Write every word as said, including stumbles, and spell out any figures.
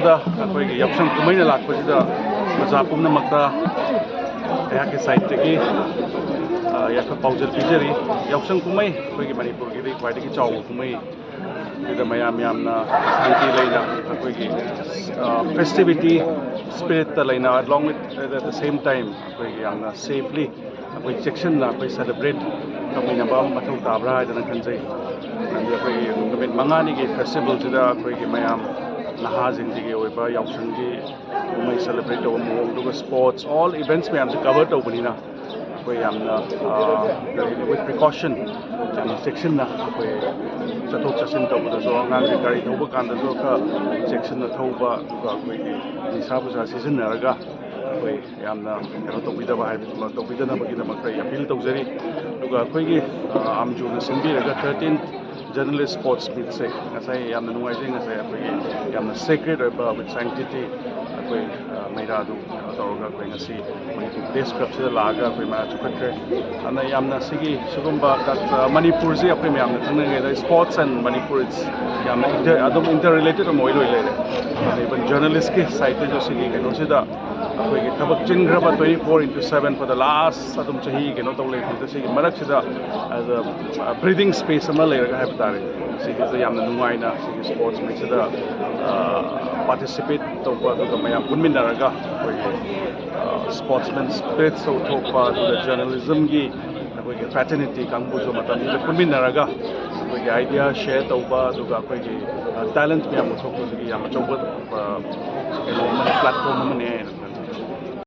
ꯗ ꯑꯩꯈꯣꯏꯒꯤ ꯌꯥꯎꯁꯪ ꯀꯨꯝꯍꯩꯅ ꯂꯥꯛꯄꯁꯤꯗ ꯄ꯭ꯔꯖꯥ ꯄꯨꯝꯅꯃꯛꯇ ꯑꯩꯍꯥꯛꯀꯤ ꯁꯥꯏꯠꯇꯒꯤ, ꯑ, ꯌꯥꯏꯐ ꯄꯥꯎꯖꯦꯜ ꯄꯤꯖꯔꯤ꯫ ꯌꯥꯎꯁꯪ ꯀꯨꯝꯍꯩ ꯑꯩꯈꯣꯏꯒꯤ ꯃꯅꯤꯄꯨꯔꯒꯤꯗꯤ ꯈ꯭ꯋꯥꯏꯗꯒꯤ ꯆꯥꯎꯕ ꯀꯨꯝꯍꯩ꯫ ꯁꯤꯗ ꯃꯌꯥꯝ ꯌꯥꯝꯅ ꯁꯥꯟꯇꯤ ꯂꯩꯅ ꯑꯩꯈꯣꯏꯒꯤ, ꯑ, ꯐꯦꯁꯇꯤꯚꯤꯇꯤ ꯁ꯭ꯄꯤꯔꯤꯠꯇ ꯂꯩꯅ, along with, at the same time, ꯑꯩꯈꯣꯏꯒꯤ ꯌꯥꯝꯅ ꯁꯦꯐꯂꯤ ꯑꯩꯈꯣꯏ ꯆꯦꯛꯁꯤꯟꯅ ꯑꯩꯈꯣꯏ ꯁꯦꯂꯦꯕ꯭ꯔꯦꯠ ꯇꯧꯃꯤꯟꯅꯕ ꯑꯃ ꯃꯊꯧ ꯇꯥꯕ꯭ꯔꯥ ꯍꯥꯏꯗꯅ ꯈꯟꯖꯩ꯫ ꯃꯔꯝꯗꯤ ꯑꯩꯈꯣꯏꯒꯤ ꯅꯨꯃꯤꯠ ꯃꯉꯥꯅꯤꯒꯤ ꯐꯦꯁꯇꯤꯚꯦꯜꯁꯤꯗ ꯑꯩꯈꯣꯏꯒꯤ ꯃꯌꯥꯝ ꯅꯍꯥꯁꯤꯡꯁꯤꯒꯤ ꯑꯣꯏꯕ ꯌꯥꯎꯁꯪꯒꯤ ꯀꯨꯝꯍꯩ ꯁꯦꯂꯦꯕ꯭ꯔꯦꯠ ꯇꯧꯕ ꯃꯑꯣꯡ, ꯑꯗꯨꯒ ꯁ꯭ꯄꯣꯔꯠꯁ, ꯑꯣꯜ ꯏꯚꯦꯟꯠꯁ ꯃꯌꯥꯝꯁꯦ ꯀꯚꯔ ꯇꯧꯕꯅꯤꯅ, ꯑꯩꯈꯣꯏ ꯌꯥꯝꯅ, ꯑ, ꯀꯔꯤ, with precaution, ꯌꯥꯝꯅ ꯆꯦꯛꯁꯤꯟꯅ ꯑꯩꯈꯣꯏ ꯆꯠꯊꯣꯛ ꯆꯠꯁꯤꯟ ꯇꯧꯕꯗꯁꯨ, ꯑꯉꯥꯡꯁꯤꯡ ꯒꯥꯔꯤ ꯊꯧꯕ ꯀꯥꯟꯗꯁꯨ ꯈꯔ ꯆꯦꯛꯁꯤꯟꯅ ꯊꯧꯕ, ꯑꯗꯨꯒ ꯑꯩꯈꯣꯏꯒꯤ ꯅꯤꯁꯥ ꯄꯨꯁꯥ ꯁꯤꯖꯤꯟꯅꯔꯒ ꯑꯩꯈꯣꯏ ꯌꯥꯝꯅ ꯀꯩꯅꯣ ꯇꯧꯕꯤꯗꯕ ꯍꯥꯏꯕꯗꯨꯃ ꯇꯧꯕꯤꯗꯅꯕꯒꯤꯗꯃꯛꯇ ꯑꯩ ꯑꯄꯤꯜ ꯇꯧꯖꯔꯤ꯫ ꯑꯗꯨꯒ ꯑꯩꯈꯣꯏꯒꯤ, ꯑ, ꯑꯥꯝꯖꯨꯅ ꯁꯤꯟꯕꯤꯔꯒ thirteenth Journalist Sports Meetꯁꯦ ꯉꯁꯥꯏ ꯌꯥꯝꯅ ꯅꯨꯡꯉꯥꯏꯖꯩ꯫ ꯉꯁꯥꯏ ꯑꯩꯈꯣꯏꯒꯤ ꯌꯥꯝꯅ sacred ꯑꯣꯏꯕ, with sanctity, ꯑꯩꯈꯣꯏ, ꯑ, ꯃꯩꯔꯥꯗꯨ ꯀꯩꯅꯣ ꯇꯧꯔꯒ ꯑꯩꯈꯣꯏ ꯉꯁꯤ ꯃꯅꯤꯄꯨꯔ Press Clubꯁꯤꯗ ꯂꯥꯛꯑꯒ ꯑꯩꯈꯣꯏ ꯃꯌꯥꯝ ꯆꯨꯞꯈꯠꯈ꯭ꯔꯦ꯫ ꯑꯗꯨꯅ ꯌꯥꯝꯅ ꯁꯤꯒꯤ ꯁꯤꯒꯨꯝꯕ ꯀꯜꯆ-, ꯃꯅꯤꯄꯨꯔꯁꯤ ꯑꯩꯈꯣꯏ ꯃꯌꯥꯝꯅ ꯈꯪꯅꯉꯩꯗ sports and Manipur is ꯌꯥꯝꯅ inter-, ꯑꯗꯨꯝ interrelated ꯑꯃ ꯑꯣꯏ ꯂꯣꯏ ꯂꯩꯔꯦ꯫ ꯑꯗ even journalistꯀꯤ sideꯇꯁꯨ ꯁꯤꯒꯤ ꯀꯩꯅꯣꯁꯤꯗ ꯑꯩꯈꯣꯏꯒꯤ ꯊꯕꯛ ꯆꯤꯟꯈ꯭ꯔꯕ twenty four into seven for the last ꯑꯗꯨꯝ ꯆꯍꯤ ꯀꯩꯅꯣ ꯇꯧ ꯂꯩꯕꯗꯨꯗ, ꯁꯤꯒꯤ ꯃꯔꯛꯁꯤꯗ as a breathing space ꯑꯃ ꯂꯩꯔꯒ ꯍꯥꯏꯕ ꯇꯥꯔꯦ, ꯁꯤꯒꯤꯁꯤꯗ ꯌꯥꯝꯅ ꯅꯨꯡꯉꯥꯏꯅ ꯁꯤꯒꯤ sports meetꯁꯤꯗ participate ꯇꯧꯕ, ꯑꯗꯨꯒ ꯃꯌꯥꯝ ꯄꯨꯟꯃꯤꯟꯅꯔꯒ ꯑꯩꯈꯣꯏꯒꯤ sportsman spirit ꯎꯠꯊꯣꯛꯄ, ꯑꯗꯨꯒ journalismꯒꯤ ꯑꯩꯈꯣꯏꯒꯤ fraternity ꯀꯥꯡꯕꯨꯁꯨ ꯃꯇꯝꯁꯤꯗ ꯄꯨꯟꯃꯤꯟꯅꯔꯒ ꯑꯩꯈꯣꯏꯒꯤ idea share ꯇꯧꯕ, ꯑꯗꯨꯒ ꯑꯩꯈꯣꯏꯒꯤ talent ꯃꯌꯥꯝ ꯎꯠꯊꯣꯛꯄꯁꯤꯒꯤ ꯌꯥꯝ ꯑꯆꯧꯕ ꯀꯩꯅꯣ ꯑꯃꯅꯤ, platform ꯑꯃꯅꯤ ꯍꯥꯏꯅ